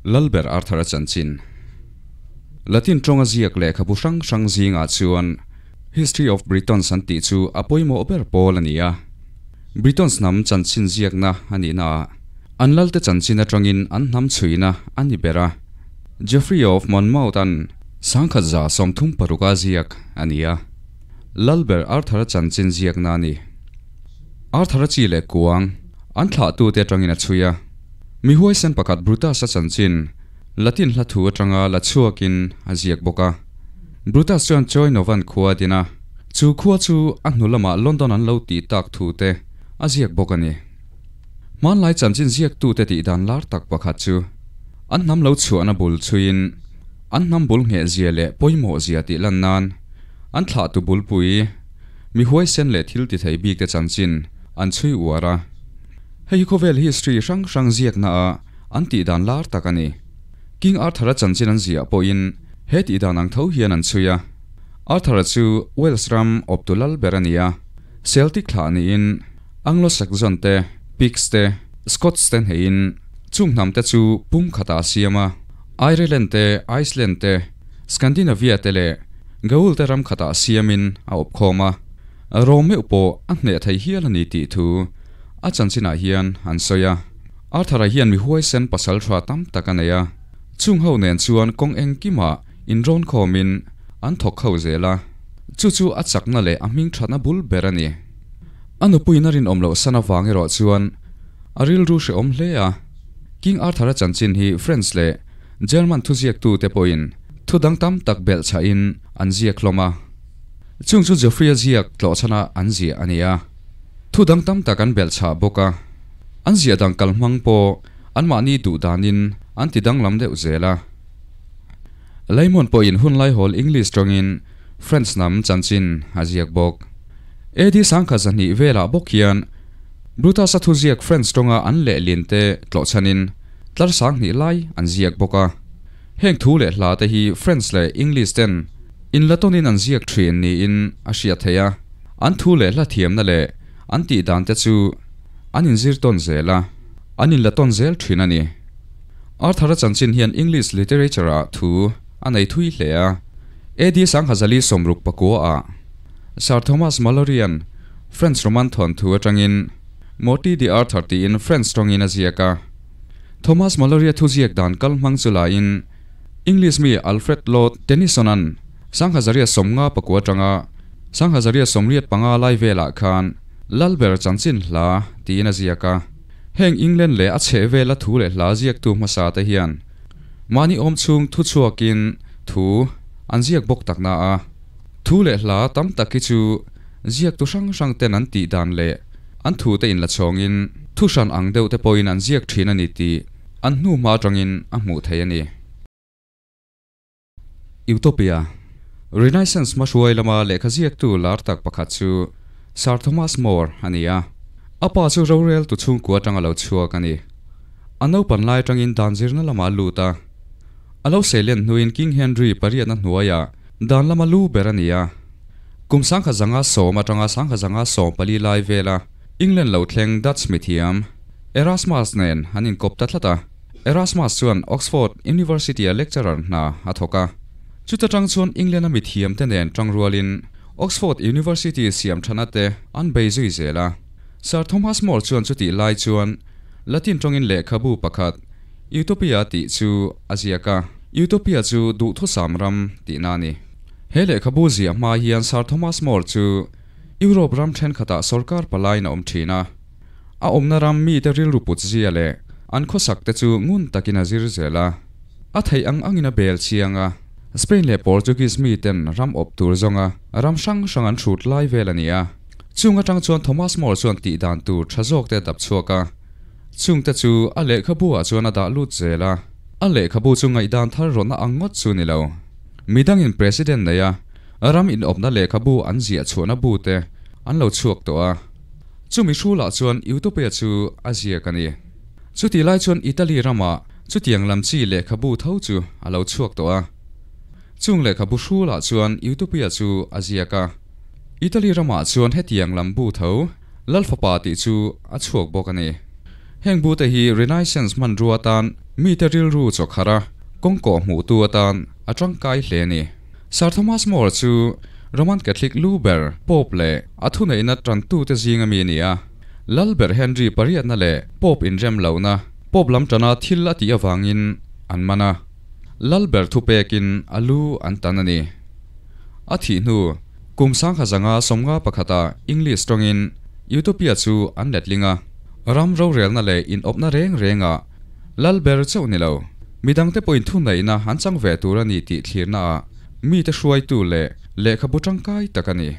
Lalber Arthur-a chanchin. Latin tawnga ziak lehkhabu hrang hrang zingah chuan History of Britons an tih chu a pawimawh ber pawl a ni a. Britons hnam chanchin ziakna a nihnaah an lalte chanchin atangin an hnam chhuina a ni ber a. Geoffrey of Monmouth-a'n 1136-a ziak a ni a. Lalber Arthur-a chanchin ziakna a ni. Arthur-a chi leh kuang an thlahtute atangin a chhui a. Mi huaisen pakhat Brutus-a chanchin Latin hla thu atanga la chhuakin a ziak bawk a. Brutus chuan Choinovan khua a din a, chu khua chu a hnu lamah London an lo tih tak thu te a ziak bawk a ni. Hmanlai chanchin ziaktute tih dan lar tak pakhat chu an hnam lo chhuahna bul chhuiin an hnam bul ngheh zia leh pawimawh zia tih lan nan an thlahtu bulpui mi huaisen leh thil ti thei bikte chanchin an chhui uar a. Hei hi khawvel history hrang hrang ziakna a an tih dan lar tak a ni. King Arthur-a chanchin an ziah pawhin he tih dan ang tho hian an chhui a. Arthur-a chu Wales ram awptu lal ber a ni a, Celtic thlah niin Anglo-Saxon te, Picts te, Scots te hneihin chung hnam te chu pum khatah a siam a, Ireland te, Iceland te, Scandinavia te leh Gaul te ram khatah siamin a awp khawm a. Rome meuh pawh a hneh thei hial a ni tih thu a chanchinah hian an sawi a. Arthur-a hian mi huaisen pasal tha tam tak a nei a, chung ho nen chuan kawng engkimah inrawn khawmin an thawk ho zel a, chu chu a chakna leh a hming thatna bul ber a ni. A nupuiin a rinawm loh san avang erawh chuan a rilru hrehawm hle a. King Arthur-a chanchin hi French leh German thuziaktute pawhin thu dang tam tak belh chhahin an ziak hlawm a. Chung chu Geoffrey-a ziak tlawhchhana an ziah a ni a. Thu dang tam tak an belh chhah bawk a. An ziah dang kal hmang pawh anmahni duh danin an ti danglam deuh zel a. Laimon pawhin hun laihawl English tawngin French hnam chanchin a ziak bawk. AD 1200 velah bawk hian Brutus-a thuziak French tawnga an lehlin te tlawhchhanin tlar 2000 lai an ziak bawk a. Heng thu leh hla te hi French leh English ten inlatawnin an ziak thin niin a hriat theih a, an thu leh hla thiamna leh an tih dan te chu an inzir tawn zel a, an inlatawn zel thin a ni. Arthur-a chanchin hian English literature-ah thu a nei thui hle a, AD 1069-ah Sir Thomas Malory-a'n French Roman thawnthu atangin Morte d'Arthur tiin French tawngin a ziak a. Thomas Malory-a thuziak dan kal hmang chu laiin English mi Alfred Lord Tennyson-a'n 1059 atanga 1085 lai velah khan Lalber chanchin hla tiin a ziak a. Heng England leh a chhehvela thu leh hla ziaktu hmasa te hian mahni awm chhung thu chhuakin thu an ziak bawk tak na a. Thu leh hla tam tak hi chu ziaktu hrang hrang ten an tih dan leh an thu te inla chhawngin thu hran ang deuh te pawhin an ziak thin a ni tih an hnu hma atangin a hmuh theih a ni. Utopia, Renaissance hmahruai lama lehkha ziaktu lar tak pakhat chu Sir Thomas More a ni a. A pa chu roreltu chhungkua atanga lo chhuak a ni. A naupan lai atangin dan zirna lamah a lut a. A lo seilen hnuin King Henry pariatna hnuaiah dan lama lu ber a ni a. Kum 1010 atanga 1014 lai vela England lo thleng Dutch mithiam Erasmus nen an inkawp ta tlat a. Erasmus chuan Oxford University-a lecturer hna a thawk a. Chuta tang chuan England-a mithiamte nen tangrualin Oxford University siam thana te an bei zui zel a. Sir Thomas More chuan chutih lai chuan Latin tawngin lehkhabu pakhat Utopia tih chu a ziak a. Utopia chu duhthusam ram tihna a ni. He lehkhabu ziah hma hian Sir Thomas More chu Europe ram thenkhatah sawrkar palaiin a awm thin a. A awmna ram mite rilru put zia leh an khawsak te chu ngun takin a zir zel a. A theih ang angin a bel chiang a. Spain leh Portuguese miten ram awp tur zawnga ram hrang hrang an hrut lai vel a ni a. Chung atang chuan Thomas More chuan tih dan tur tha zawk te a dap chhuak a. Chung te chu a lehkhabu ah chuan a dah lut zel a. A lehkhabu chu ngaihdan thar rawtna ang ngawt chu ni lo. Midangin President nei a, ram inawpna lehkhabu an ziah chhuahna bu te an lo chhuak tawh a. Chumi hrulah chuan Utopia chu a ziak a ni. Chutih lai chuan Italy ramah chutiang lam chi lehkhabu tho chu a lo chhuak tawh a. Chung lehkhabu hrulah chuan Utopia chu a ziak a. Italy ramah chuan hetiang lam bu tho Lalfapa tih chu a chhuak bawk a ni. Heng bu te hi Renaissance hmanrua atan. Mite rilru chawkharh a, kawng kawh hmuhtu atan a tangkai hle a ni. Sir Thomas More chu Roman Catholic lu ber Pope leh a thuneihna tantute zinga mi a ni a. Lalber Henry pariatna leh Pope inrem lohna, Pope lam tana thil a tih avangin an man a. Lalber thupekin a lu an tan a ni. A thih hnu kum sangha zanga 51ah English tawngin Utopia chu an letling a. Ram rorelna leh inawpna reng rengah Lalber chauh ni lo, midangte pawhin thuneihna an chang ve tur a ni tih thlirnaah mite hruaitu leh lehkhabu tangkai tak a ni.